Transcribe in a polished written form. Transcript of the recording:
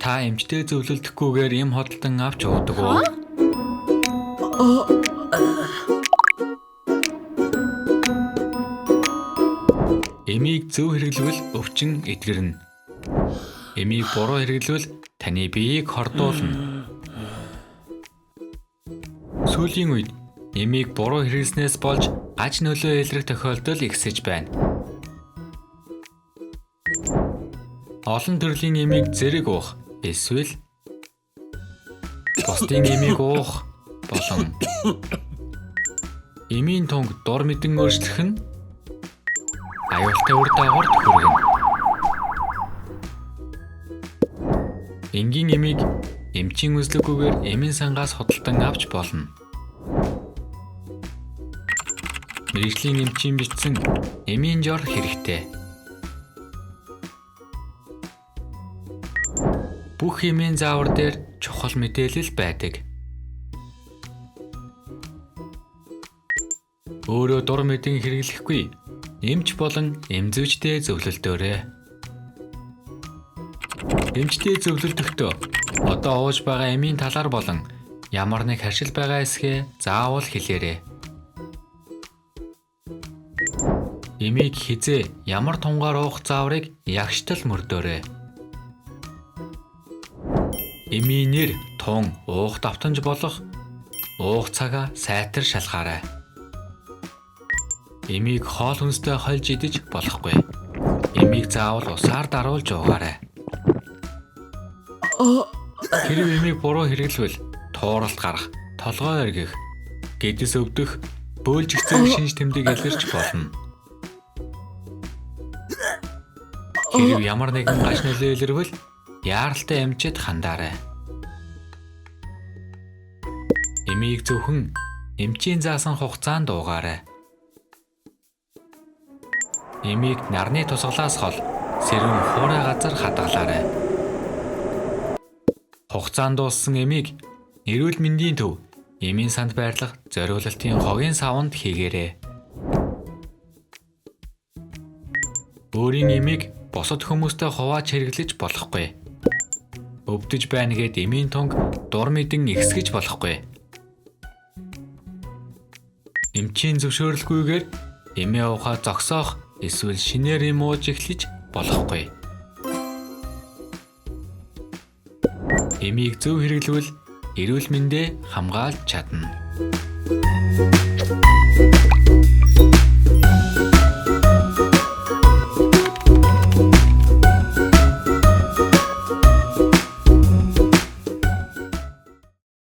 Та эмчтэй зөвлөлдөхгүйгээр эм худалдан авч уудаг уу? Эмийг зөв хэрэглэвэл өвчин эдгэрнэ. Эмийг буруу хэрэглэвэл таны биеийг хордуулна. Сүүлийн үед эмийг буруу хэрэглэснээс болж гаж нөлөө илрэх тохиолдол ихсэж байна. Олон төрлийн эмийг зэрэг уух эсвэл бусдын эмийг уух болон эмийн тунг дур мэдэн өөрчлөх нь аюултай үр дагаварт хүргэнэ. Энгийн эмийг эмчийн үзлэггүйгээр эмийн сангаас худалдан авч болно. Мэргэжлийн эмчийн бичсэн эмийн жор хэрэгтэй. Бүх эмийн заавар дээр чухал мэдээлэл байдаг. Өөрөө дур мэдэн хэрэглэхгүй эмч болон эмзэвчтэй зөвлөлдөөрэй. Эмчтэй зөвлөлдөхдөө одоо ууж байгаа эмийн талаар болон ямар нэг харшил байгаа эсхээ заавал хэлээрэй. Эмийг хэзээ ямар тунгаар уух зааврыг ягштал мөрдөөрэй. Эмийн нэр, тун, уух давтамж болох уух цагаа сайтар шалгаарай. Эмийг хоол хүнстэй хольж идэж болохгүй. Эмийг заавал усаар даруулж уугаарай. Хэрэв эмийг буруу хэрэглэвэл тууралт гарах, толгой эргэх, гэдэс өвдөх, бөөлжих зэрэг шинж тэмдэг илэрч болно. Хэрэв ямар нэгэн гаж нөлөө илэрвэл яаралтай эмчэд хандаарай. Эмийг зөвхөн эмчийн заасан хугацаанд уугаарай. Эмийг нарны тусгалаас хол сэрүүн хуурай газар хадгалаарай. Хугацаанд дууссан эмийг эрүүл мэндийн төв, эмийн санд байрлах зориулалтын хогийн саванд хийгээрэй. Өөрийн эмийг бусад хүмүүстэй хувааж хэрэглэж болохгүй. Өвдөж байна гээд эмийн тунг дур мэдэн ихсгэж болохгүй. Эмчийн зөвшөөрлгүйгээр эмээ уухаа зогсоох эсвэл шинээр эм ууж эхлэж болохгүй. Эмийг зөв хэрэглэвэл эрүүл мэндээ хамгаалж чадна.